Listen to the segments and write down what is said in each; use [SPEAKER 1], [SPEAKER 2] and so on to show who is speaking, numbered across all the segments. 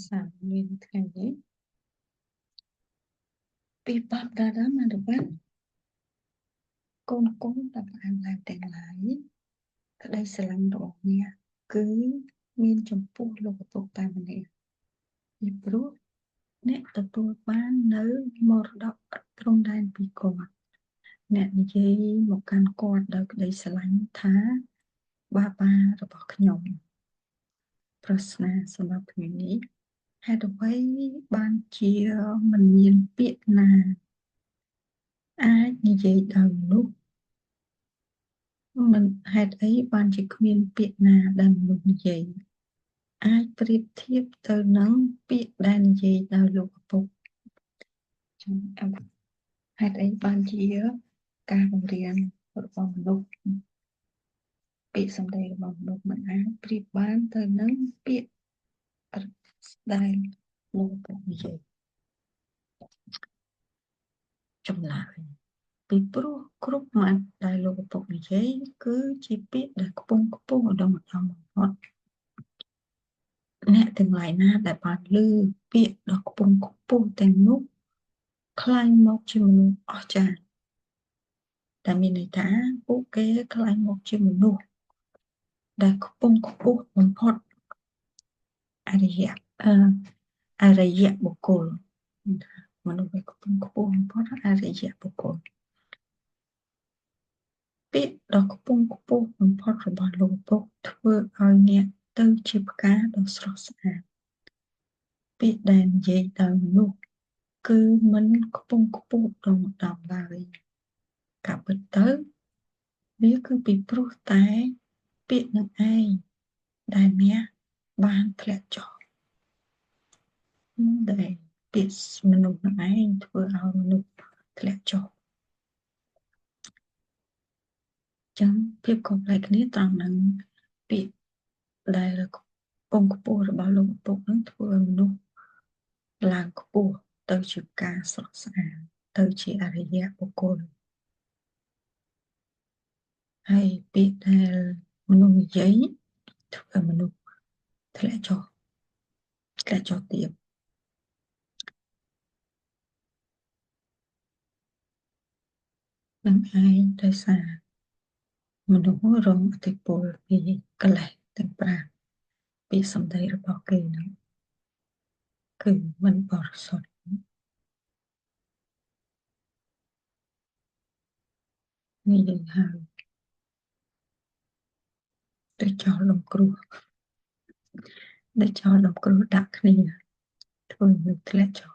[SPEAKER 1] សាមានថ្ងៃនេះពីបាប់ដាដាមកដល់បានកូនកូនដែលផ្អែមឡើងទាំងឡាយក្តីស្រឡាញ់របស់អ្នកគឺមានចំពោះលោកឪពុកតែម្នាក់ពីព្រោះអ្នកទទួលបាននៅមរតកឥតព្រំដែនពីគាត់អ្នកនិយាយមកកាន់គាត់ដោយក្តីស្រឡាញ់ថាបាបារបស់ខ្ញុំប្រស្នាសម្រាប់ថ្ងៃនេះហេតុអ្វីបានជាមិនមានពាក្យណាអាចនិយាយដោយមនុស្សមិនហេតុអីបានជាគ្មានពាក្យណាដែលមនុស្សនិយាយអាចប្រៀបធៀបទៅនឹងពាក្យដែលនិយាយដោយលោកឪពុកចឹងហេតុអីបានជាការបង្រៀនរបស់មនុស្សពាក្យសម្ដីរបស់មនុស្សមិនអាចប្រៀបបានទៅនឹងពាក្យដែលលោកឪពុកនិយាយចម្លើយពីព្រោះគ្រប់ម៉ាត់ដែលលោកឪពុកនិយាយគឺជាពាក្យដែលខ្ពង់ខ្ពស់ឧត្តមឧត្តមបំផុតអ្នកទាំងឡាយណាដែលបានឮពាក្យដ៏ខ្ពង់ខ្ពស់ទាំងនោះក្លាយមកជាមនុស្សអស្ចារ្យតែមានន័យថាពួកគេក្លាយមកជាមនុស្សដែលខ្ពង់ខ្ពស់បំផុតអរិយអរិយបុគ្គលមនុស្សដែលខ្ពង់ខ្ពស់បំផុតអរិយបុគ្គលពាក្យដ៏ខ្ពង់ខ្ពស់បំផុតរបស់លោកឪពុកធ្វើឲ្យអ្នកទៅជាផ្កាដ៏ស្រស់ស្អាតពាក្យដែលនិយាយដោយមនុស្សគឺមិនខ្ពង់ខ្ពស់ឧត្តមឧត្តមឡើយការពិតទៅវាគឺពីព្រោះតែពាក្យនឹងឯងដែលអ្នកបានធ្លាក់ចុះដែលពាក្យមនុស្សនឹងឯងធ្វើឲ្យមនុស្សធ្លាក់ចុះចឹងភាពខុសប្លែកគ្នាត្រង់នឹងពាក្យដែលខ្ពង់ខ្ពស់របស់លោកឪពុកនឹងធ្វើឲ្យមនុស្សឡើងខ្ពស់ទៅជាការស្រស់ស្អាតទៅជាអរិយបុគ្គលហើយពាក្យដែលមនុស្សនិយាយធ្វើឲ្យមនុស្សធ្លាក់ចុះទៀតនឹងឯងដោយសារមនុស្សរងឥទ្ធិពលពីកិលេសទាំង5ពាក្យសម្ដីរបស់គេនឹងគឺមិនបរិសុទ្ធនេះយើងហៅទៅចោលលំគ្រោះដែលចោលលំគ្រោះដាក់គ្នាធ្វើឲ្យមនុស្សធ្លាក់ចុះ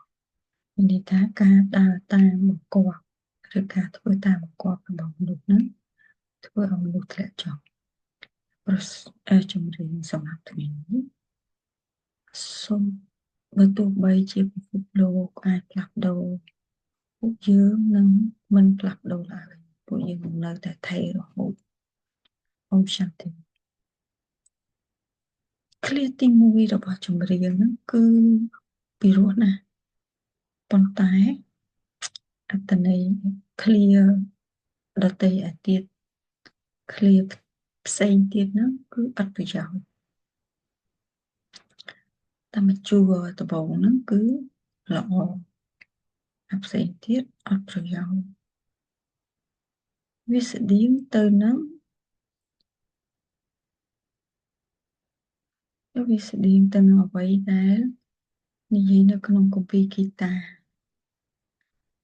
[SPEAKER 1] មានន័យថាការដើរតាមបង្គាប់ឬការធ្វើតាមបង្គាប់របស់មនុស្សហ្នឹងធ្វើឲ្យមនុស្សធ្លាក់ចុះប្រចម្រៀងសម្រាប់ថ្ងៃនេះសូមបើទោះបីជាពិភពលោកអាចផ្លាស់ប្ដូរពួកយើងនឹងមិនផ្លាស់ប្ដូរឡើយពួកយើងនឹងនៅតែថេររហូតអូមសាន្តិឃ្លាទី1របស់ចម្រៀងហ្នឹងគឺពីរោះណាស់ប៉ុន្តែអត្ថន័យឃ្លាដទៃឯទៀតឃ្លាផ្សេងទៀតហ្នឹងគឺអត់ប្រយោជន៍តែមួយជួរដំបូងហ្នឹងគឺល្អអាផ្សេងទៀតអត់ប្រយោជន៍វាស្តៀងទៅនឹងអ្វីដែលនិយាយនៅក្នុងគម្ពីរគីតា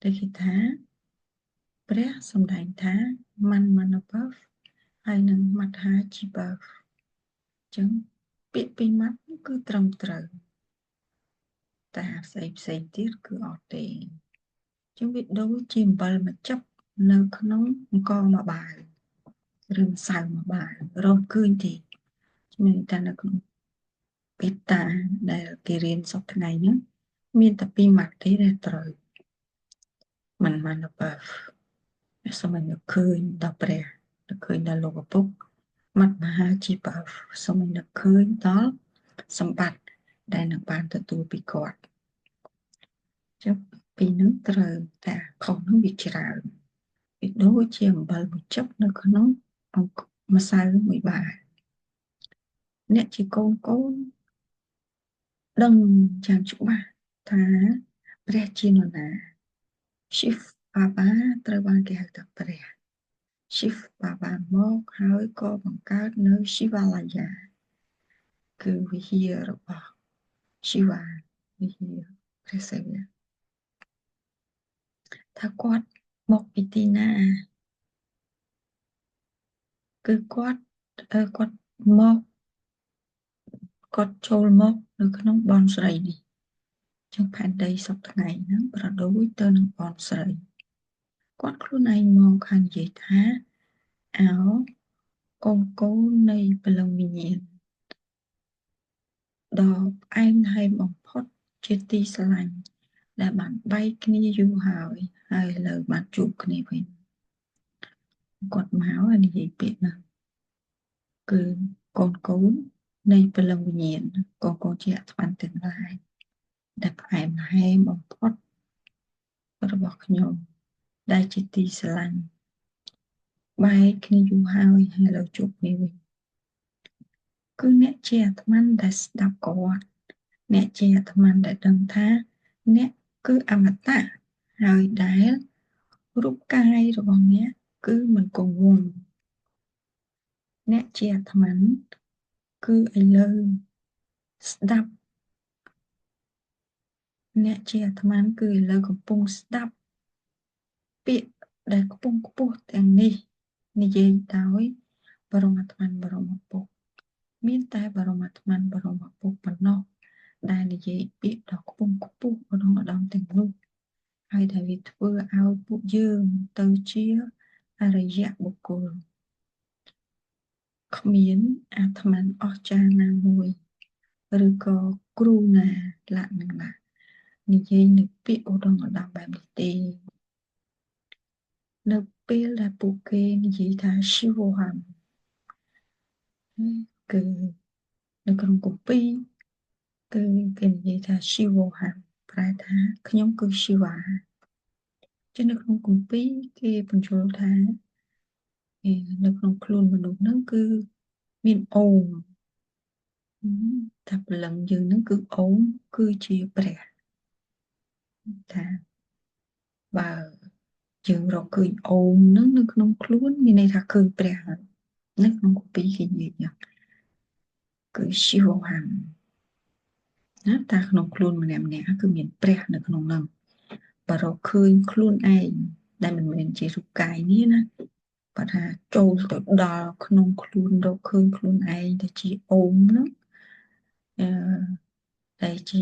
[SPEAKER 1] ដែលគេថាព្រះសម្ដែងថាម៉ាន់ម៉ាន់បាវហើយនឹងមត្ហាជីបាវអញ្ចឹងពាក្យពីរម៉ាត់គឺត្រឹមត្រូវតែផ្សេងផ្សេងទៀតគឺអត់ទេអញ្ចឹងវាដូចជាអំបិលមួយចឹបនៅក្នុងអង្គមួយបាវឬម្សៅមួយបាវរកឃើញទេមានតែនៅក្នុងគីតាដែលគេរៀនសប្តាហ៍ថ្ងៃហ្នឹងមានតែពីរម៉ាត់ទេដែលត្រូវមិនម៉ាន់បាវសូមឲ្យនឹកឃើញដល់ព្រះនឹកឃើញដល់លោកឪពុកមត្តមហាជីបាវសូមឲ្យនឹកឃើញដល់សម្បត្តិដែលនឹងបានទទួលពីគាត់ចុះពីនឹងត្រូវតែខុសនឹងវាច្រើនវាដូចជាអំបិលមួយចឹបនៅក្នុងម្សៅមួយបាវអ្នកជាកូនកូន ដឹងយ៉ាងច្បាស់ថាព្រះជានរណា Shiv Baba ត្រូវបានគេហៅថាព្រះ Shiv Baba មកហើយក៏បង្កើតនៅ Shivalaya គឺវិហាររបស់ Shiva វិហារព្រះសិវៈថាគាត់មកពីទីណាគឺគាត់គាត់មកគាត់ចូលមកនៅក្នុងបនស្រីនេះចឹងផែនដីសពថ្ងៃហ្នឹងប្រដូចទៅនឹងបនស្រីគាត់ខ្លួនឯងមកខាងនិយាយថាអោកូនកូននៃព្រលឹងវិញ្ញាណដ៏ផ្អែមល្ហែមបំផុតជាទីស្រឡាញ់ដែលបានបែកគ្នាយូរហើយហើយឥឡូវបានជួបគ្នាវិញគាត់មកហើយនិយាយពាក្យហ្នឹងគឺកូនកូននៃព្រលឹងវិញ្ញាណកូនកូនជាអាត្មាទាំងឡាយដែលផ្អែមល្ហែមបំផុតរបស់ខ្ញុំដែលជាទីស្រឡាញ់បែកគ្នាយូរហើយហើយឥឡូវជួបគ្នាវិញគឺអ្នកជាអាត្មាដែលស្ដាប់គាត់អ្នកជាអាត្មាដែលដឹងថាអ្នកគឺអមតៈហើយដែលរូបកាយរបស់អ្នកគឺមិនគង់វង្សអ្នកជាអាត្មាគឺឥឡូវស្ដាប់អ្នកជាអាត្មាគឺឥឡូវកំពុងស្ដាប់ពាក្យដែលខ្ពង់ខ្ពស់ទាំងនេះនិយាយដោយបរមអាត្មាបរមពុកមានតែបរមអាត្មាបរមពុកប៉ុណ្ណោះដែលនិយាយពាក្យដ៏ខ្ពង់ខ្ពស់ឧត្តមឧត្តមទាំងនោះហើយដែលវាធ្វើឲ្យពួកយើងទៅជាអរិយបុគ្គលគ្មានអាត្មាអស្ចារ្យណាមួយឬក៏គ្រូណាលក្ខណៈនិយាយនៅពាក្យឧត្តមឧត្តមបែបនេះទេនៅពេលដែលពួកគេនិយាយថា Shivoham គឺនៅក្នុងគម្ពីរគឺគេនិយាយថា Shivoham ប្រែថាខ្ញុំគឺ Shiva ចឹងនៅក្នុងគម្ពីរគេបញ្យល់ថានៅក្នុងខ្លួនមនុស្សហ្នឹងគឺមានអូមថាព្រលឹងយើងហ្នឹងគឺអូមគឺជាព្រះថាបើយើងរកឃើញអូមហ្នឹងនៅក្នុងខ្លួនមានន័យថាឃើញព្រះហើយនៅក្នុងគម្ពីរគេនិយាយយ៉ាងគឺ Shivoham ណាតាក្នុងខ្លួនម្នាក់ម្នាក់គឺមានព្រះនៅក្នុងហ្នឹងបើរកឃើញខ្លួនឯងដែលមិនមែនជារូបកាយនេះណាបើថាចូលទៅដល់ក្នុងខ្លួនរកឃើញខ្លួនឯងទៅជាអូមហ្នឹងអឺដែលជា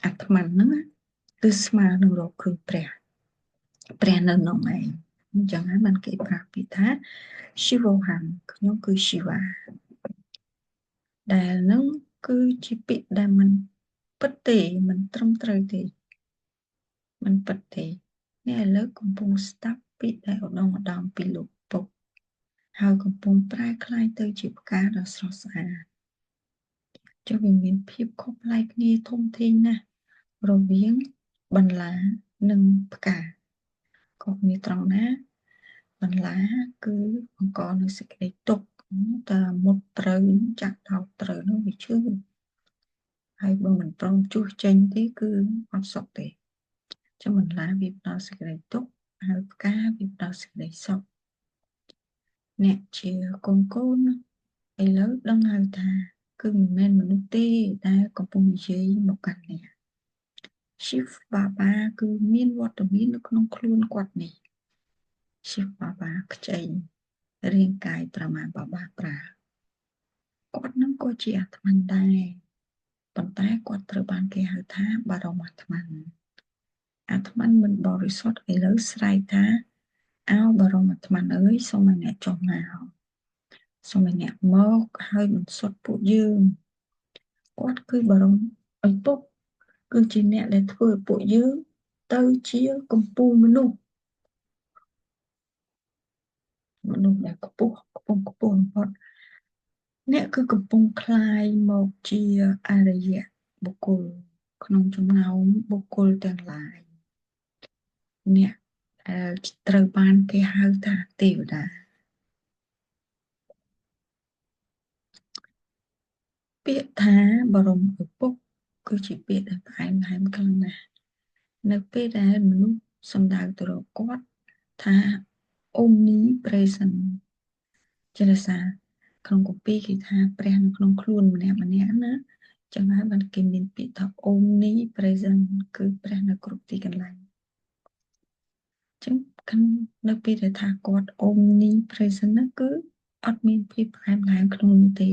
[SPEAKER 1] អាត្មាហ្នឹងគឺស្មើនឹងរកឃើញព្រះព្រះនៅក្នុងឯងអញ្ចឹងហើយបានគេប្រាប់ពីថា Shivoham ខ្ញុំគឺ Shiva ដែលនឹងគឺជាពាក្យដែលមិនពិតទេមិនត្រឹមត្រូវទេមិនពិតទេនេះឥឡូវកំពុងស្ដាប់ពាក្យដែលឧត្តមឧត្តមពីលោកពុកហើយកំពុងប្រែក្លាយទៅជាផ្កាដ៏ស្រស់ស្អាតចុះវាមានភាពខុសប្លែកគ្នាធំធេងណាស់រវាងបន្លានិងផ្កាខុសគ្នាត្រង់ណាបន្លាគឺបង្កនៅសេចក្តីទុក្ខតើមុតត្រូវចាក់ដោតត្រូវនោះវាឈឺហើយបើមិនព្រមជួសចេញទេគឺអត់សុខទេចាំបន្លាវាផ្ដល់សេចក្តីទុក្ខហើយផ្កាវាផ្ដល់សេចក្តីសុខអ្នកជាកូនកូនឥឡូវដឹងហើយថាគឺមិនមែនមនុស្សទេដែលកំពុងនិយាយមកកាន់អ្នក Shiv Baba គឺមានវត្តមាននៅក្នុងខ្លួនគាត់នេះ Shiv Baba ខ្ចីរាងកាយប្រមាបាបាប្រើគាត់នឹងក៏ជាអាត្មាដែរប៉ុន្តែគាត់ត្រូវបានគេហៅថាបរមអាត្មាអាត្មាមិនបរិសុទ្ធឥឡូវស្រែកថាអោបរមអាត្មាអើយសូមឲ្យអ្នកចុះមកសូមឲ្យអ្នកមកហើយបន្សុទ្ធពួកយើងគាត់គឺបរមឪពុកគឺជាអ្នកដែលធ្វើឲ្យពួកយើងទៅជាកំពូលមនុស្សមនុស្សដែលខ្ពស់ខ្ពង់ខ្ពស់បំផុតអ្នកគឺកំពុងក្លាយមកជាអរិយបុគ្គលក្នុងចំណោមបុគ្គលទាំងឡាយអ្នកដែលត្រូវបានគេហៅថាទេវតាពាក្យថាបរមឪពុក គឺជាពាក្យដែលផ្អែមល្ហែមខ្លាំងណាស់នៅពេលដែលមនុស្សសំដៅទៅរកគាត់ថា omnipresent ជាភាសាក្នុងគម្ពីរគេថាព្រះនៅក្នុងខ្លួនម្នាក់ម្នាក់ណាចឹងហើយបានគេមានពាក្យថា omnipresent គឺព្រះនៅគ្រប់ទីកន្លែងចឹងនៅពេលដែលថាគាត់ omnipresent ហ្នឹងគឺអត់មានភាពផ្អែមល្ហែមក្នុងនោះទេ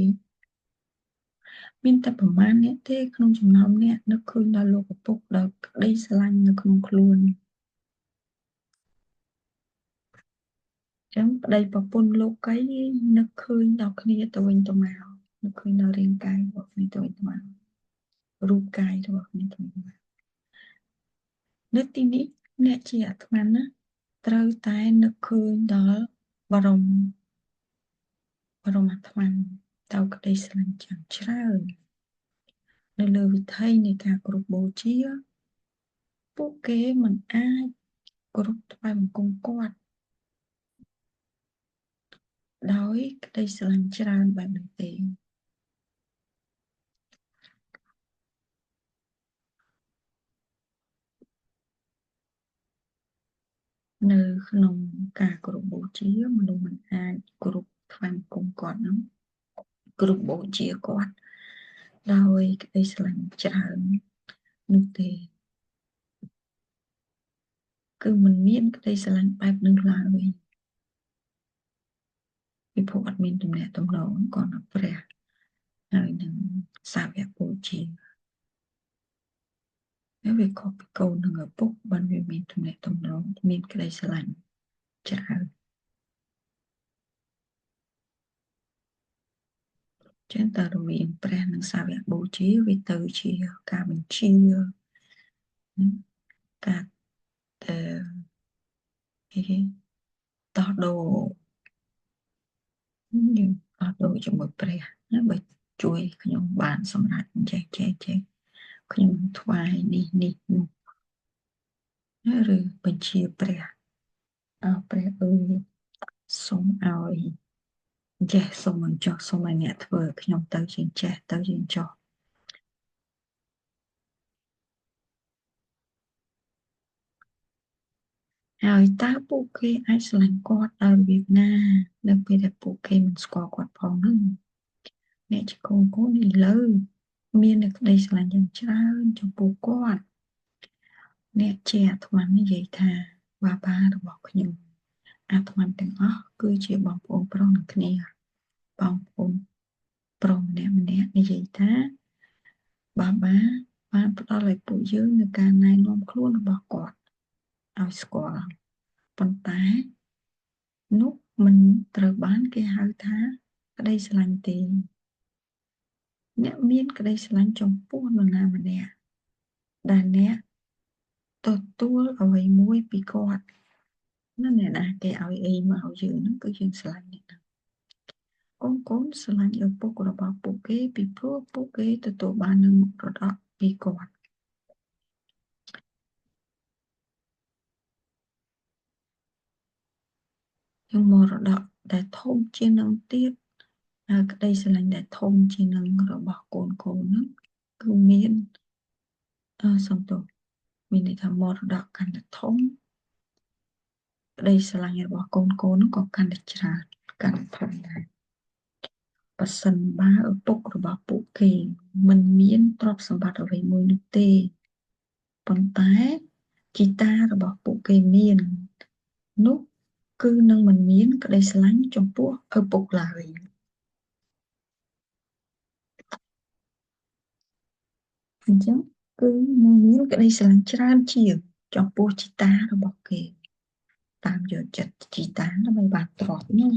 [SPEAKER 1] មានតែប្រមាណអ្នកទេក្នុងចំណោមអ្នកនឹកឃើញដល់លោកឪពុកដោយក្តីស្រឡាញ់នៅក្នុងខ្លួនចឹងប្តីប្រពន្ធលោកីនឹកឃើញដល់គ្នាទៅវិញទៅមកនឹកឃើញដល់រាងកាយរបស់គ្នាទៅវិញទៅមករូបកាយរបស់គ្នាទៅវិញទៅមកនៅទីនេះអ្នកជាអាត្មាណាត្រូវតែនឹកឃើញដល់បរមអាត្មាដោយក្តីស្រឡាញ់យ៉ាងច្រើននៅលើវិថីនៃការគោរពបូជាពួកគេមិនអាចគោរពថ្វាយបង្គំគាត់ដោយក្តីស្រឡាញ់ច្រើនបែបនេះទេនៅក្នុងការគោរពបូជាមនុស្សមិនអាចគោរពថ្វាយបង្គំគាត់នោះគោរពបូជាគាត់ដោយក្តីស្រឡាញ់ច្រើននោះទេគឺមិនមានក្តីស្រឡាញ់បែបនឹងឡើយពីព្រោះអត់មានទំនាក់ទំនងគាត់នឹងព្រះហើយនឹងសាវកបូជាហើយវាខុសពីកូននិងឪពុកបានវាមានទំនាក់ទំនងមានក្តីស្រឡាញ់ច្រើនចឹងតើរវាងព្រះនិងសាវកបូជាវាទៅជាការបញ្ជាការទៅអីគេដោះដូរយើងដោះដូរជាមួយព្រះណាបើជួយខ្ញុំបានសម្រេចចេះចេះចេះខ្ញុំថ្វាយនេះនេះនោះឬបញ្ជាព្រះអើព្រះអើយសូមឲ្យចេះសូមអញ្ចោះសូមឲ្យអ្នកធ្វើខ្ញុំទៅជាចេះទៅជាចោះហើយតើពួកគេអាចស្រឡាញ់គាត់ដោយរបៀបណានៅពេលដែលពួកគេមិនស្គាល់គាត់ផងហ្នឹងអ្នកជាកូនឥឡូវមាននូវក្តីស្រឡាញ់យ៉ាងច្រើនចំពោះគាត់អ្នកជាអាត្មានិយាយថាបាបារបស់ខ្ញុំអាត្មាទាំងអស់គឺជាបងប្អូនប្រុសនឹងគ្នាបងប្អូនប្រុសម្នាក់ម្នាក់និយាយថាបាបាបានផ្ដល់ឲ្យពួកយើងនូវការណែនាំខ្លួនរបស់គាត់ឲ្យស្គាល់ប៉ុន្តែនោះមិនត្រូវបានគេហៅថាក្តីស្រឡាញ់ទេអ្នកមានក្តីស្រឡាញ់ចំពោះនរណាម្នាក់ដែលអ្នកទទួលអ្វីមួយពីគាត់ណាអ្នកណាគេឲ្យអីមកឲ្យយើងហ្នឹងគឺយើងស្រឡាញ់អ្នកហ្នឹងកូនស្រឡាញ់ឪពុករបស់ពួកគេពីព្រោះពួកគេទទួលបាននូវមរតកពីគាត់យើងមរតកដែលធំជាងនឹងទៀតហើយក្តីស្រឡាញ់ដែលធំជាងនឹងរបស់កូនហ្នឹងគឺមានសំទោសមានន័យថាមរតកកាន់តែធំក្តីស្រឡាញ់របស់កូនហ្នឹងក៏កាន់តែច្រើនកាន់តែធំដែរប្រសិនបើឪពុករបស់ពួកគេមិនមានទ្រព្យសម្បត្តិអ្វីមួយនោះទេប៉ុន្តែជីតារបស់ពួកគេមាននោះគឺនឹងមិនមានក្តីស្រឡាញ់ចំពោះឪពុកឡើយអញ្ចឹងគឺនឹងមានក្តីស្រឡាញ់ច្រើនជាងចំពោះជីតារបស់គេតាមយកចិត្តជីតាដើម្បីបានទ្រព្យនោះ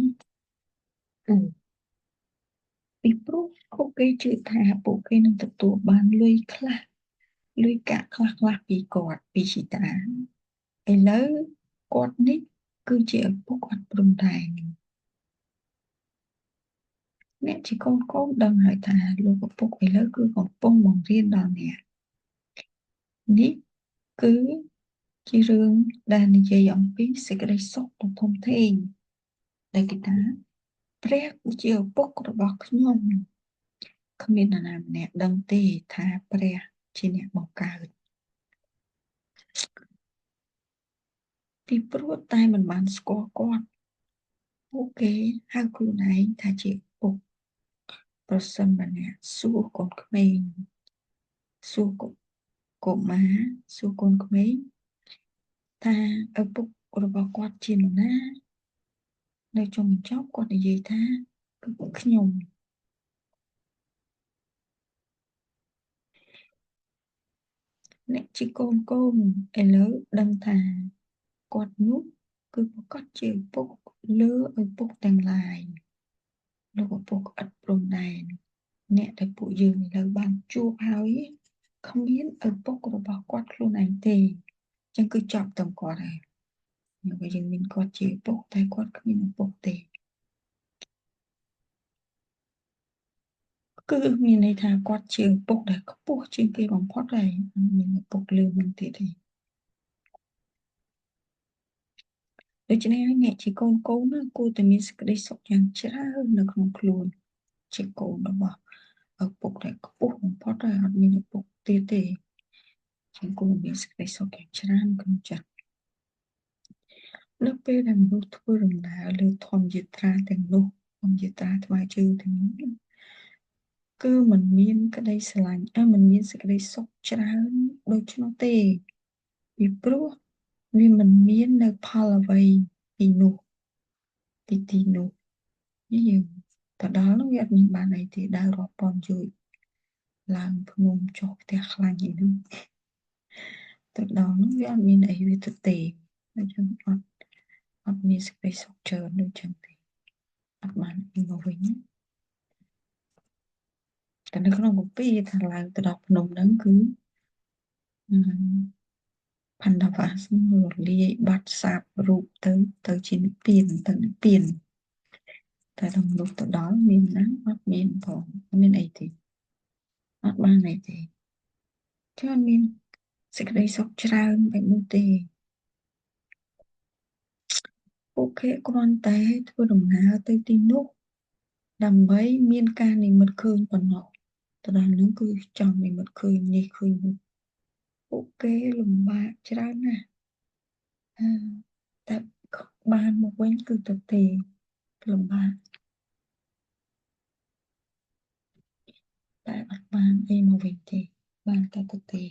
[SPEAKER 1] ពីព្រោះពួកគេជឿថាពួកគេនឹងទទួលបានលុយខ្លះលុយកាក់ខ្លះៗពីគាត់ពីជីតាឥឡូវគាត់នេះគឺជាឪពុកអត់ព្រំដែនអ្នកជាកូនដឹងហើយថាលោកឪពុកឥឡូវគឺកំពុងបង្រៀនដល់អ្នកនេះគឺជារឿងដែលនិយាយអំពីសេចក្តីសុខដ៏ធំធេងដែលគេថាព្រះគឺជាឪពុករបស់ខ្ញុំគ្មាននរណាម្នាក់ដឹងទេថាព្រះ ជាអ្នកបង្កើតពីព្រោះតែមិនបានស្គាល់គាត់ពួកគេហៅខ្លួនឯងថាជាឪពុកប្រសិនបើអ្នកសួរកូនក្មេងសួរកុមារសួរកូនក្មេងថាឪពុករបស់គាត់ជានរណានៅចុងបញ្ចប់គាត់និយាយថាគឺខ្ញុំអ្នកជាកូនកូនឥឡូវដឹងថាគាត់នោះគឺប្រកាសជាឪពុកលើឪពុកទាំងឡាយលោកឪពុកឥតព្រំដែនអ្នកដែលពួកយើងឥឡូវបានជួបហើយគ្មានឪពុករបស់គាត់ខ្លួនឯងទេអញ្ចឹងគឺចប់ទាំងគាត់ហើយបើយើងមានគាត់ជាឪពុកតែគាត់គ្មានឪពុកទេគឺមានន័យថាគាត់ជាឪពុកដែលខ្ពស់ជាងគេបំផុតហើយមានឪពុកលើនឹងទៀតទេដូច្នេះហើយអ្នកជាកូនកូនគួរតែមានសេចក្តីសុខយ៉ាងច្រើននៅក្នុងខ្លួនជាកូនរបស់ឪពុកដែលខ្ពស់បំផុតហើយអត់មានឪពុកទៀតទេជាងគួរមានសេចក្តីសុខយ៉ាងច្រើនក្នុងចិត្តនៅពេលដែលមនុស្សធ្វើដំណើរលើធម្មយាត្រាទាំងនោះធម្មយាត្រាថ្មើរជើងទាំងនោះគឺមិនមានក្តីស្រឡាញ់មិនមានសេចក្តីសុខច្រើនដូច្នោះទេពីព្រោះវាមិនមាននៅផលអ្វីពីនោះពីទីនោះយើងទៅដល់នោះវាអត់មានបានអីទេដើររាប់ពាន់យូរឡើងភ្នំចុះផ្ទះខ្លាញ់អីនោះទៅដល់នោះវាអត់មានអីវាទៅទេអញ្ចឹងអត់មានសេចក្តីសុខច្រើនដូចចឹងទេអត់បានអីមកវិញតែនៅក្នុងគម្ពីរថាឡើងទៅដល់ភ្នំហ្នឹងគឺផាន់ដាវ៉ាសរលាយបាត់សាបរូបទៅជានិព្វានទៅនិព្វានតែដល់មនុស្សទៅដល់មានណាអត់មានផងអត់មានអីទេអត់បានអីទេចឹងអត់មានសេចក្តីសុខច្រើនបែបនោះទេពួកគេគ្រាន់តែធ្វើដំណើរទៅទីនោះដើម្បីមានការនិមិត្តឃើញប៉ុណ្ណោះទៅដល់នោះគឺចង់និមិត្តឃើញនេះឃើញនោះពួកគេលំបាកច្រើនណាស់តែបានមកវិញគឺទៅទេលំបាកតែអត់បានអីមកវិញទេបានតែទៅទេ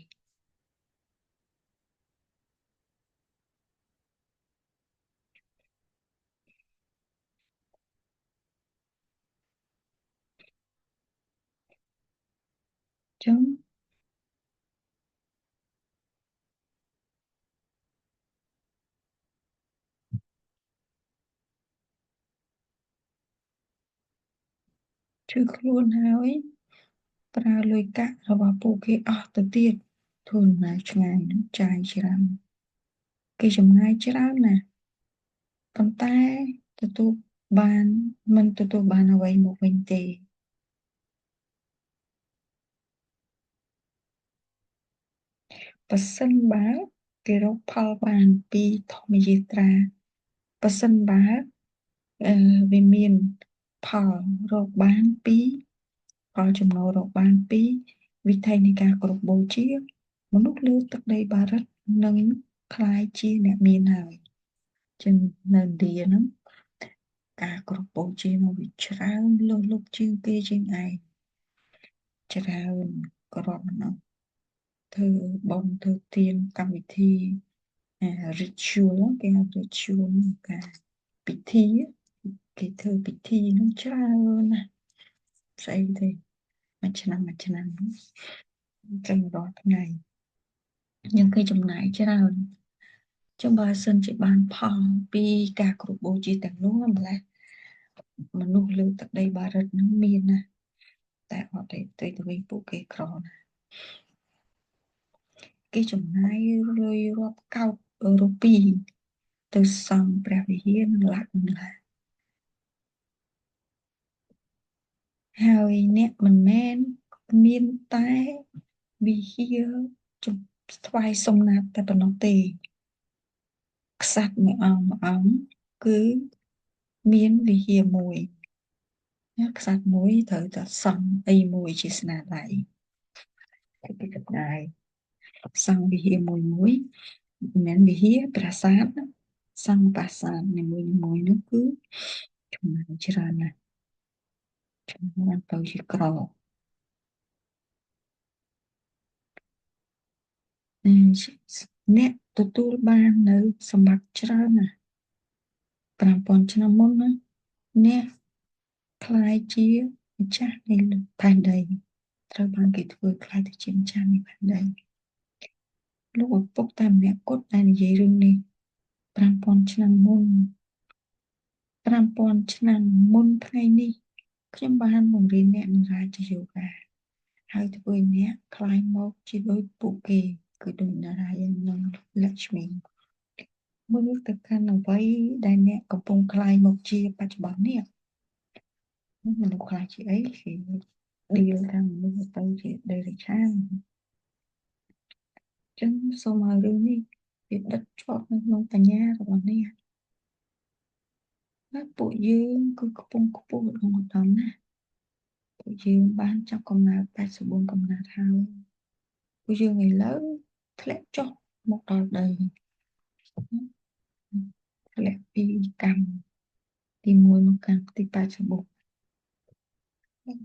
[SPEAKER 1] ចឹងឈឺខ្លួនហើយប្រើលុយកាក់របស់ពួកគេអស់ទៅទៀតធ្វើដំណើរឆ្ងាយនឹងចាយច្រើនគេចំណាយច្រើនណាស់ប៉ុន្តែទទួលបានមិនទទួលបានអ្វីមកវិញទេប្រសិនបើគេរកផលបានពីធម្មយាត្រាប្រសិនបើវាមានផលរកបានពីផលចំណូលរកបានពីវិធីនៃការគោរពបូជាមនុស្សលើទឹកដីបារិតនឹងក្លាយជាអ្នកមានហើយចឹងនៅឥណ្ឌាហ្នឹងការគោរពបូជាមកវាច្រើនលើសលប់ជាងគេជាងឯងច្រើនក៏រាប់មិនអស់ធ្វើបុណ្យធ្វើទានកម្មវិធី ritual គេហៅ ritual ការពិធីគេធ្វើពិធីនឹងច្រើនណាស់ស្អីទេមួយឆ្នាំមួយឆ្នាំចឹងរាល់ថ្ងៃយើងគេចំណាយច្រើនចឹងបើសិនជាបានផលពីការគោរពបូជាទាំងនោះម្ល៉េះមនុស្សលើទឹកដីបារិតនឹងមានណាតែអត់ទេទៅវិញពួកគេក្រណាស់គេចំណាយលុយរាប់កោតរូពីទៅសង់ព្រះវិហារនិងឡាក់និងឡាហើយអ្នកមិនមែនមានតែវិហារថ្វាយសំណាត់តែប៉ុណ្ណោះទេក្សត្រមួយអង្គមួយអង្គគឺមានវិហារមួយក្សត្រមួយត្រូវតែសង់អីមួយជាស្នាដៃ គេចំណាយសង់វិហារមួយមួយមិនមែនវិហារប្រាសាទសង់ប្រាសាទនីមួយមួយនោះគឺចំណាយច្រើនណាស់ចំណាយទៅជាក្រអ្នកទទួលបាននៅសម្បត្តិច្រើនណាស់5000ឆ្នាំមុនណាអ្នកក្លាយជាម្ចាស់នៃផែនដីត្រូវបានគេធ្វើក្លាយទៅជាម្ចាស់នៃផែនដីលោកឪពុកតែម្នាក់គត់ដែលនិយាយរឿងនេះ5000ឆ្នាំមុន5000ឆ្នាំមុនថ្ងៃនេះខ្ញុំបានបង្រៀនអ្នកនៅរាជយោគាហើយធ្វើឲ្យអ្នកក្លាយមកជាដូចពួកគេគឺដូចនារាយនិងលក្ស្មីមើលទៅកាន់អ្វីដែលអ្នកកំពុងក្លាយមកជាបច្ចុប្បន្ននេះមនុស្សក្លាយជាអីគេឌីលថាមនុស្សទៅជាដេរិឆានចឹងសូមឲ្យរឿងនេះវាដិតជាប់នៅក្នុងបញ្ញារបស់អ្នកហើយពួកយើងគឺខ្ពង់ខ្ពស់ឧត្តមឧត្តមណាស់ពួកយើងបានចាប់កំណើត84កំណើតហើយពួកយើងឥឡូវធ្លាក់ចុះមកដល់ដីធ្លាក់ពីកម្មទី1មកកម្មទី84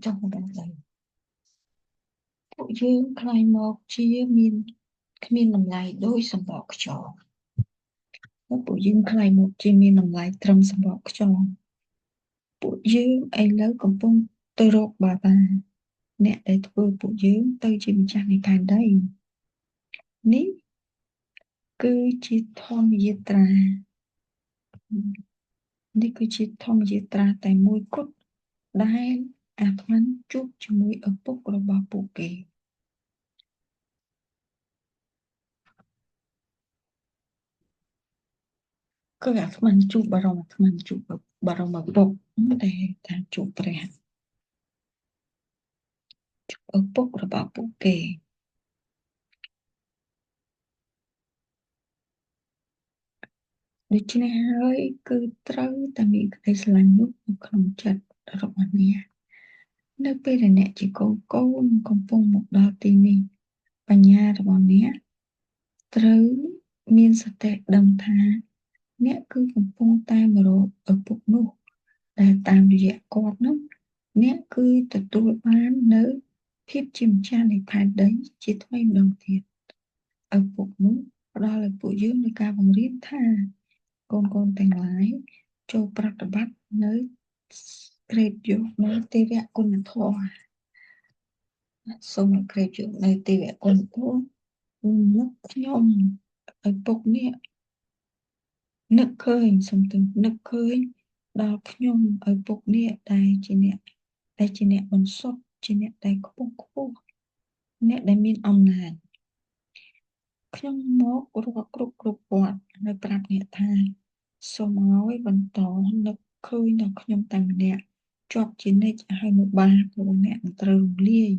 [SPEAKER 1] ចុះមកដល់ដីពួកយើងក្លាយមកជាមានគ្មានតម្លៃដោយសម្បកខ្យងពួកយើងក្លាយមកជាមានតម្លៃត្រឹមសម្បកខ្យងពួកយើងឥឡូវកំពុងទៅរកបាបាអ្នកដែលធ្វើពួកយើងទៅជាម្ចាស់នៃផែនដីនេះគឺជាធម្មយាត្រានេះគឺជាធម្មយាត្រាតែមួយគត់ដែលអាត្មានជួបជាមួយឪពុករបស់ពួកគេគឺអាត្មានជួបបរមអាត្មានជួបបរមឪពុកតែថាជួបព្រះជួបឪពុករបស់ពួកគេដូច្នេះហើយគឺត្រូវតែមានក្តីស្រឡាញ់នោះនៅក្នុងចិត្តរបស់អ្នកនៅពេលដែលអ្នកជាកូនកំពុងមកដល់ទីនេះបញ្ញារបស់អ្នកត្រូវមានសតិដឹងថាអ្នកគឺកំពុងតែមករកឪពុកនោះដែលតាមរយៈគាត់នោះអ្នកគឺទទួលបាននៅភាពជាម្ចាស់នៃផែនដីជាថ្មីម្ដងទៀតឪពុកនោះផ្ដល់ឲ្យពួកយើងនូវការបង្រៀនថាកូនៗទាំងឡាយចូលប្រតិបត្តិនៅក្រេបយកនៅទេវគុណធម៌សូមឲ្យក្រេបយកនៅទេវគុណធម៌នឹកខ្ញុំឪពុកនេះនឹកឃើញសំទោសនឹកឃើញដល់ខ្ញុំឪពុកនេះដែលជាអ្នកបន្សុទ្ធជាអ្នកដែលខ្ពង់ខ្ពស់អ្នកដែលមានអំណាចខ្ញុំមករាល់គ្រប់វត្តហើយប្រាប់អ្នកថាសូមឲ្យបន្តនឹកឃើញដល់ខ្ញុំតែម្នាក់ជាប់ជានិច្ចហើយនៅបាបរបស់អ្នកនឹងត្រូវរំលាយ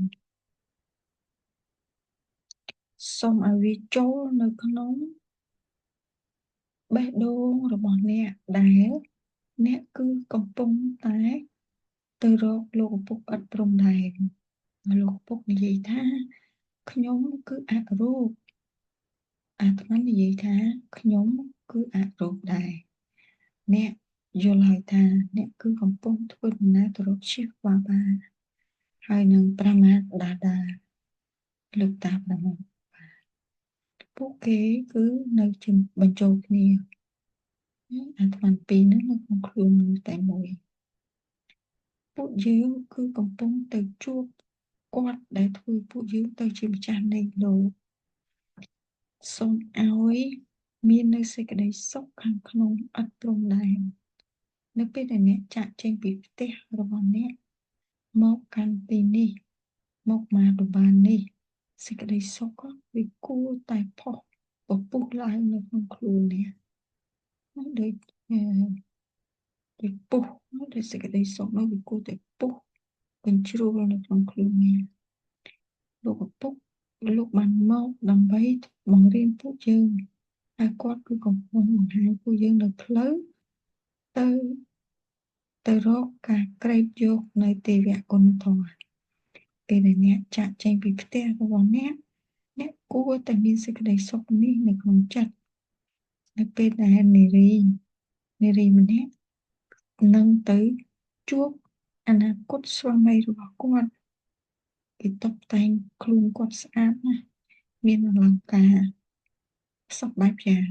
[SPEAKER 1] សូមឲ្យវាចូលនៅក្នុងបេះដូងរបស់អ្នកដែលអ្នកគឺកំពុងតែទៅរកលោកឪពុកឥតព្រំដែនលោកឪពុកនិយាយថាខ្ញុំគឺអរូបអាត្មានិយាយថាខ្ញុំគឺអរូបដែរអ្នកយល់ហើយថាអ្នកគឺកំពុងធ្វើដំណើរទៅរកជាបាបាហើយនឹងប្រាមាដាដាលោកតាប្រាមាពួកគេគឺនៅជាបញ្ចូលគ្នាអាត្មាពីរនោះនៅក្នុងខ្លួនមនុស្សតែមួយពួកយើងគឺកំពុងទៅជួបគាត់ដែលធ្វើពួកយើងទៅជាម្ចាស់នៃលោកសូមឲ្យមាននៅសេចក្តីសុខខាងក្នុងឥតព្រំដែននៅពេលដែលអ្នកចាកចេញពីផ្ទះរបស់អ្នកមកកាន់ទីនេះមកម៉ាឌូបាននេះសេចក្តីសុខវាគួរតែផុសពពុះឡើងនៅក្នុងខ្លួនអ្នកដូចពុះដូចសេចក្តីសុខនោះវាគួរតែពុះកញ្ជ្រោលនៅក្នុងខ្លួនអ្នកលោកឪពុកលោកបានមកដើម្បីបង្រៀនពួកយើងហើយគាត់គឺកំពុងបង្ហាញពួកយើងនៅផ្លូវទៅរកការក្រេបយកនៅទេវគុណធម៌ ពេលដែលអ្នកចាកចេញពីផ្ទះរបស់អ្នកអ្នកគួរតែមានសេចក្តីសុខនេះនៅក្នុងចិត្តនៅពេលដែលនារីម្នាក់នឹងទៅជួបអនាគតស្វាមីរបស់គាត់គេតុបតែងខ្លួនគាត់ស្អាតណាស់មានអលង្ការសពបែបយ៉ាង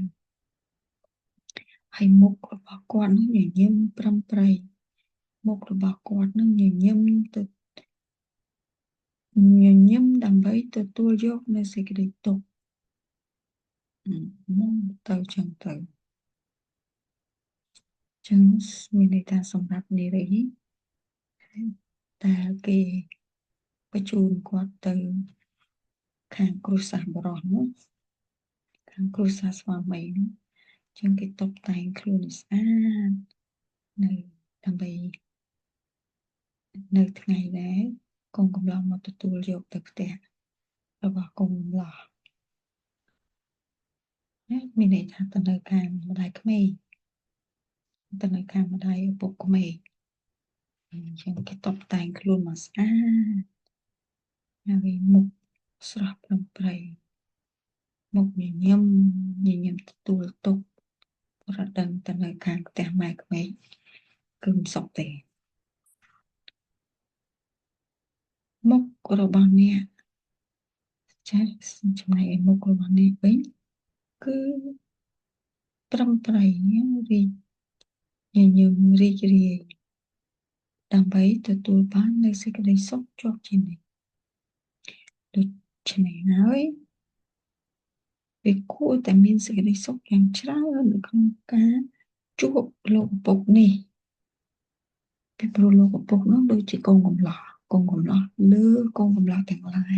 [SPEAKER 1] ហើយមុខរបស់គាត់នឹងញញឹមប្រឹមប្រៃមុខរបស់គាត់នឹងញញឹមទៅញញឹមដើម្បីទទួលយកនៅសេចក្តីទុក្ខមុំទៅចឹងទៅចឹងមានន័យថាសម្រាប់នារីតែគេបញ្ជូនគាត់ទៅខាងគ្រួសារបុរសនោះខាងគ្រួសារស្វាមីនោះចឹងគេតុបតែងខ្លួនឲ្យស្អាតនៅដើម្បីនៅថ្ងៃដែលកូនកំលោះមកទទួលយកទៅផ្ទះរបស់កូនកំលោះណាមានន័យថាទៅនៅខាងម្ដាយក្មេកទៅនៅខាងម្ដាយឪពុកក្មេកអញ្ចឹងគេតុបតែងខ្លួនមកស្អាតហើយមុខស្រស់ប្រំប្រៃមុខញញឹមញញឹមទទួលទុក្ខប្រដឹងទៅនៅខាងផ្ទះម៉ែក្មេកគឺមិនសុខទេមុខរបស់អ្នកចាចំណែកឯមុខរបស់អ្នកវិញគឺប្រំប្រៃរីកញញឹមរីករាយដើម្បីទទួលបាននូវសេចក្តីសុខជាប់ជានិច្ចដូច្នេះហើយវាគួរតែមានសេចក្តីសុខយ៉ាងច្រើននៅក្នុងការជួបលោកឪពុកនេះពីព្រោះលោកឪពុកនោះដូចជាកូនកំលោះកូនកំលោះលើកូនកំលោះទាំងឡាយ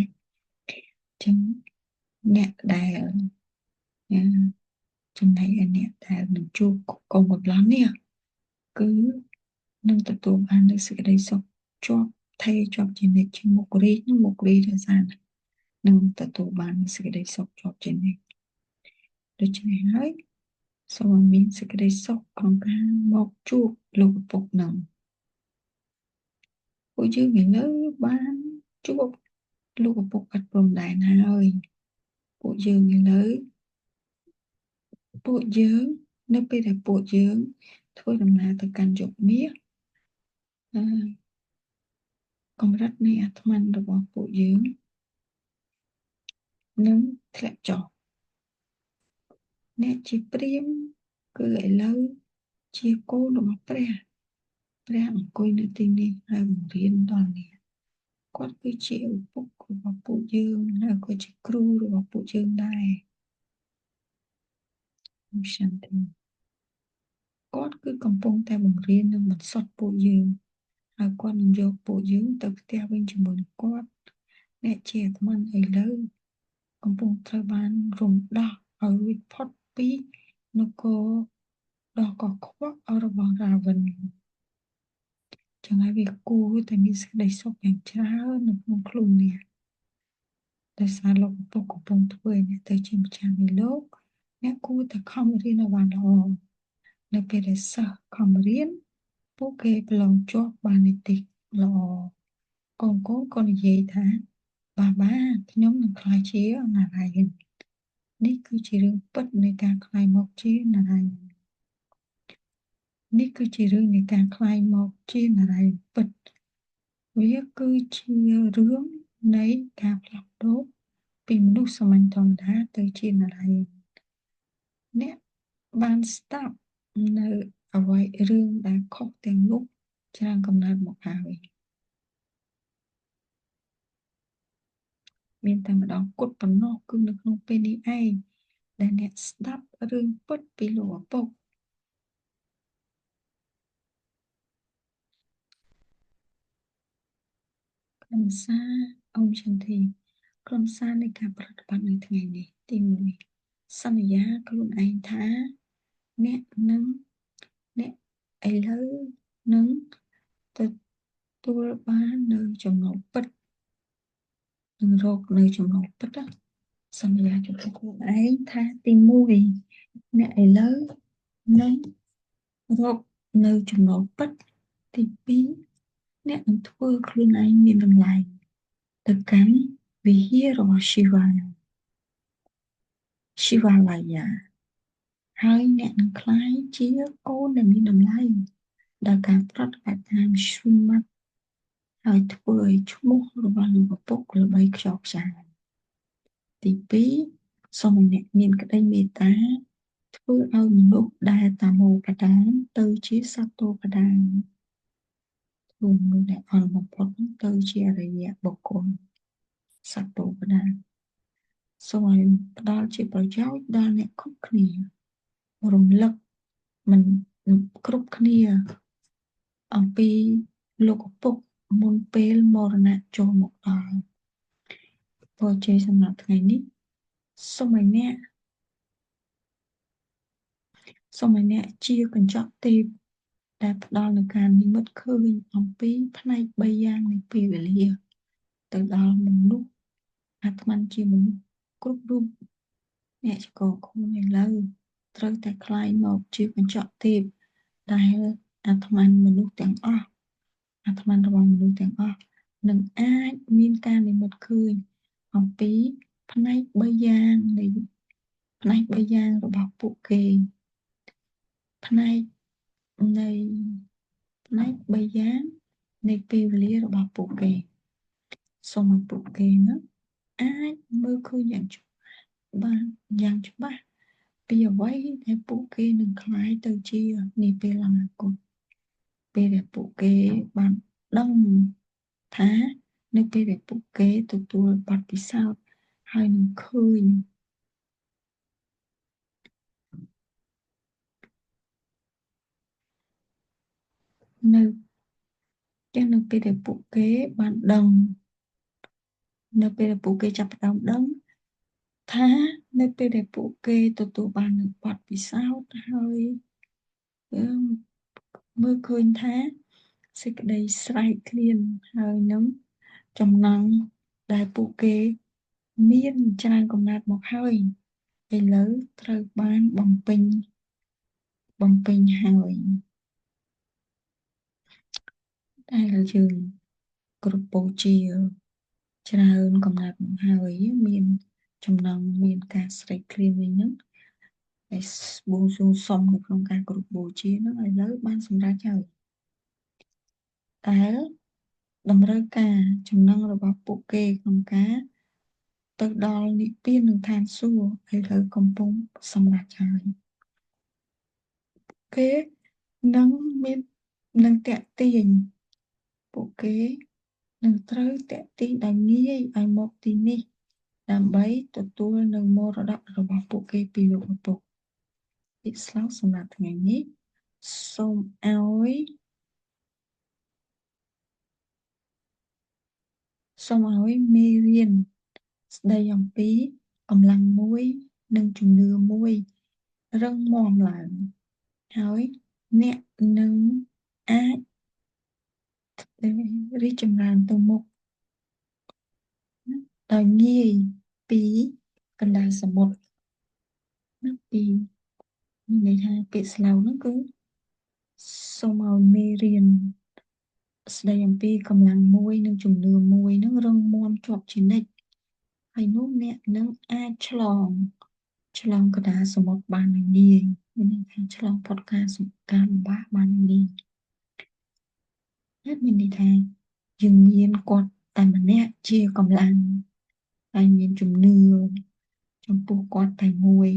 [SPEAKER 1] ចឹងអ្នកដែលចំណែកឯអ្នកដែលនឹងជួបកូនកំលោះនេះគឺនឹងទទួលបាននូវសេចក្តីសុខជាប់ថេរជាប់ជានិច្ចជាមុខរីកនិងមុខរីកដោយសារនឹងទទួលបាននូវសេចក្តីសុខជាប់ជានិច្ចដូច្នេះហើយសូមមានសេចក្តីសុខក្នុងការមកជួបលោកឪពុកនឹងពួកយើងឥឡូវបានជួបលោកឪពុកឥតព្រំដែនហើយពួកយើងឥឡូវពួកយើងនៅពេលដែលពួកយើងធ្វើដំណើរទៅកាន់យុគមាសកម្រិតនៃអាត្មានរបស់ពួកយើងនឹងធ្លាក់ចុះអ្នកជាព្រាហ្មណ៍គឺឥឡូវជាកូនរបស់ព្រះព្រះអង្គុយនៅទីនេះហើយបង្រៀនដល់អ្នកគាត់គឺជាឪពុករបស់ពួកយើងហើយក៏ជាគ្រូរបស់ពួកយើងដែរ សាន្តិគាត់គឺកំពុងតែបង្រៀននិងបន្សុទ្ធពួកយើងហើយគាត់នឹងយកពួកយើងទៅផ្ទះវិញជាមួយនឹងគាត់អ្នកជាអាត្មានឥឡូវកំពុងត្រូវបានរំដោះឲ្យរួចផុតពីនគរដ៏កខ្វក់របស់រាវិនចឹងហើយវាគួរតែមានសេចក្តីសុខយ៉ាងច្រើននៅក្នុងខ្លួនអ្នកដោយសារលោកឪពុកកំពុងធ្វើឲ្យអ្នកទៅជាម្ចាស់នៃលោកអ្នកគួរតែខំរៀនឲ្យបានល្អនៅពេលដែលសិស្សខំរៀនពួកគេប្រឡងជាប់បាននិទ្ទេសល្អកូនកូនក៏និយាយថាបាបាខ្ញុំនឹងក្លាយជាណារាយណនេះគឺជារឿងពិតនៃការក្លាយមកជាណារាយណនេះគឺជារឿងនៃការក្លាយមកជាណារាយណពិតវាគឺជារឿងនៃការផ្លាស់ប្ដូរពីមនុស្សសាមញ្ញធម្មតាទៅជាណារាយណអ្នកបានស្ដាប់នៅអ្វីរឿងដែលខុសទាំងនោះច្រើនកំណើតមកហើយមានតែម្ដងគត់ប៉ុណ្ណោះគឺនៅក្នុងពេលនេះឯងដែលអ្នកស្ដាប់រឿងពិតពីលោកឪពុកខ្លឹមសារអមចន្ទធីខ្លឹមសារនៃការប្រតិបត្តិនៅថ្ងៃនេះទី1សន្យាខ្លួនឯងថាអ្នកនឹងអ្នកឥឡូវនឹងទទួលបាននៅចំណូលពិតនឹងរកនៅចំណូលពិតសន្យាចំពោះខ្លួនឯងថាទី1អ្នកឥឡូវនឹងរកនៅចំណូលពិតទី2អ្នកនឹងធ្វើខ្លួនឯងមានតម្លៃ ទៅកាន់វិហាររបស់ Shiva Shivalaya ហើយអ្នកនឹងក្លាយជាកូនដែលមានតម្លៃដោយការប្រតិបត្តិតាម Shrimat ហើយធ្វើឲ្យឈ្មោះរបស់លោកឪពុកល្បីខ្ចោខ្ចាយទី2សូមឲ្យអ្នកមានក្តីមេត្តាធ្វើឲ្យមនុស្សដែលតាមោប្រដានទៅជាសត្វតោប្រដានធ្វើមនុស្សដែលអន់បំផុតទៅជាអរិយបុគ្គលសត្វតោប្រដានសូមឲ្យផ្ដល់ជាប្រយោជន៍ដល់អ្នកគ្រប់គ្នារំលឹកមិនគ្រប់គ្នាអំពីលោកឪពុកមុនពេលមរណៈចូលមកដល់ពរជ័យសម្រាប់ថ្ងៃនេះសូមឲ្យអ្នកជាកញ្ចក់ទេពដែលផ្ដល់នូវការនិមិត្តឃើញអំពីផ្នែក3យ៉ាងនៃពេលវេលាទៅដល់មនុស្សអាត្មានជាមនុស្សគ្រប់រូបអ្នកចកខ្លួនឥឡូវត្រូវតែក្លាយមកជាកញ្ចក់ទេពដែលអាត្មានមនុស្សទាំងអស់អាត្មានរបស់មនុស្សទាំងអស់នឹងអាចមានការនិមិត្តឃើញអំពីផ្នែក3យ៉ាងនៃផ្នែក3យ៉ាងរបស់ពួកគេផ្នែកនៃផ្នែក3យ៉ាងនៃពេលវេលារបស់ពួកគេសូមឲ្យពួកគេនឹងអាចមើលឃើញយ៉ាងច្បាស់បានយ៉ាងច្បាស់ពីអ្វីដែលពួកគេនឹងក្លាយទៅជានាពេលអនាគតពេលដែលពួកគេបានដឹងថានៅពេលដែលពួកគេទទួលបទពិសោធន៍ហើយនឹងឃើញនៅចឹងនៅពេលដែលពួកគេបានដឹងនៅពេលដែលពួកគេចាប់ផ្ដើមដឹងថានៅពេលដែលពួកគេទទួលបាននូវបទពិសោធន៍ហើយមើលឃើញថាសេចក្តីស្រែកឃ្លានហើយនឹងចំណង់ដែលពួកគេមានច្រើនកំណត់មកហើយឥឡូវត្រូវបានបំពេញហើយតែយើងគ្រប់បូជាច្រើនកំណត់មកហើយមានចំណង់មានការស្រេកឃ្លានវិញហ្នឹងហើយបួងសួងសុំនៅក្នុងការគ្រប់បូជាហ្នឹងឥឡូវបានសម្រេចហើយតែតម្រូវការចំណង់របស់ពួកគេក្នុងការទៅដល់និព្វាននិងឋានសួគ៌ឥឡូវកំពុងសម្រេចហើយគេនឹងមាននឹងតាក់ទាញពួកគេនឹងត្រូវតាក់ទាញដោយងាយឲ្យមកទីនេះដើម្បីទទួលនៅមរតករបស់ពួកគេពីលោកឪពុកពាក្យស្លោកសម្រាប់ថ្ងៃនេះសូមឲ្យមេរៀនស្ដីអំពីកម្លាំងមួយនិងជំនឿមួយរឹងមាំឡើងហើយអ្នកនឹងអាចរីកចម្រើនទៅមុខដោយងាយពីកណ្ដាលសមុទ្រណាពីមានន័យថាពាក្យស្លោកហ្នឹងគឺសូមឲ្យមេរៀនស្ដីអំពីកម្លាំងមួយនិងជំនឿមួយនឹងរឹងមាំជាប់ជានិច្ចហើយនោះអ្នកនឹងអាចឆ្លងកណ្ដាលសមុទ្របានងាយមានន័យថាឆ្លងផុតការលំបាកបានងាយហើយមានន័យថាយើងមានគាត់តែម្នាក់ជាកម្លាំងហើយមានជំនឿចំពោះគាត់តែមួយ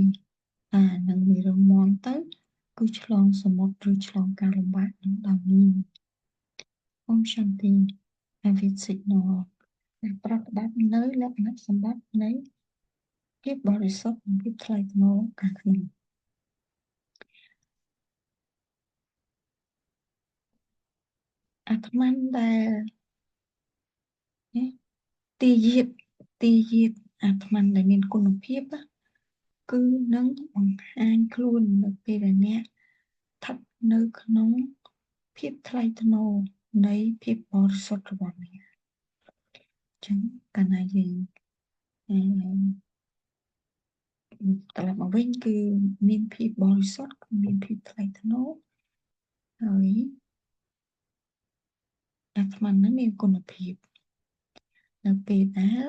[SPEAKER 1] អានឹងវារឹងមាំទៅគឺឆ្លងសមុទ្រឬឆ្លងការលំបាកនឹងដោយងាយ Om Shanti Avid Signal ដែលប្រតិបត្តិនៅលក្ខណៈសម្បត្តិនៃភាពបរិសុទ្ធនិងភាពថ្លៃថ្នូរខាងក្នុងអាត្មានដែលទីយាតអាត្មានដែលមានគុណភាពគឺនឹងបង្ហាញខ្លួននៅពេលដែលអ្នកស្ថិតនៅក្នុងភាពថ្លៃថ្នូរនៃភាពបរិសុទ្ធរបស់អ្នកចឹងកាលណាយើងត្រឡប់មកវិញគឺមានភាពបរិសុទ្ធមានភាពថ្លៃថ្នូរហើយអាត្មាននឹងមានគុណភាព នៅពេលដែល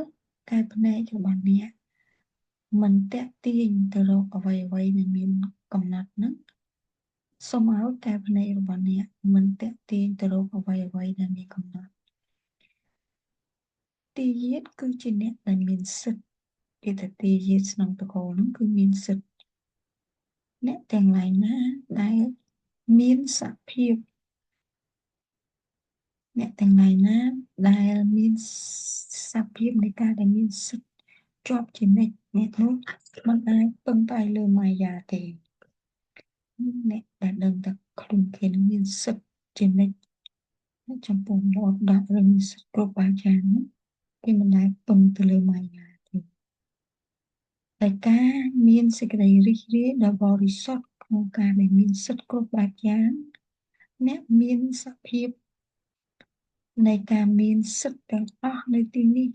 [SPEAKER 1] កែវភ្នែករបស់អ្នកមិនទាក់ទាញទៅរកអ្វីអ្វីដែលមានកំណត់ហ្នឹងសូមឲ្យកែវភ្នែករបស់អ្នកមិនទាក់ទាញទៅរកអ្វីអ្វីដែលមានកំណត់ទាយាទគឺជាអ្នកដែលមានសិទ្ធិគេថាទាយាទស្នងតកូលហ្នឹងគឺមានសិទ្ធិអ្នកទាំងឡាយណាដែលមានសភាពអ្នកទាំងឡាយណាដែលមានសភាពនៃការដែលមានសិទ្ធិជាប់ជានិច្ចអ្នកនោះមិនអាចពឹងផ្អែកលើម៉ាយាទេអ្នកដែលដឹងថាខ្លួនគេនឹងមានសិទ្ធិជានិច្ចចំពោះមរតកឬមានសិទ្ធិគ្រប់បែបយ៉ាងគេមិនដែលពឹងទៅលើម៉ាយាទេតែការមានសេចក្តីរីករាយដ៏បរិសុទ្ធក្នុងការដែលមានសិទ្ធិគ្រប់បែបយ៉ាងអ្នកមានសភាពនៃការមានសិទ្ធិទាំងអស់នៅទីនេះ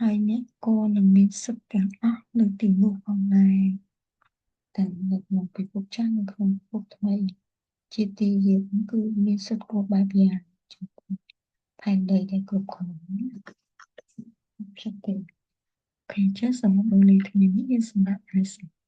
[SPEAKER 1] ហើយអ្នកក៏នឹងមានសិទ្ធិទាំងអស់នៅទីនោះផងដែរទាំងនៅក្នុងពិភពចាស់និងក្នុងពិភពថ្មីជាទីយាទគឺមានសិទ្ធិគ្រប់បែបយ៉ាងចំពោះផែនដីដែលគ្រប់គ្រងខ្ញុំទេអូខេចាសម្រាប់មូលនិធិនេះយើងសម្រាប់ហើយសិន។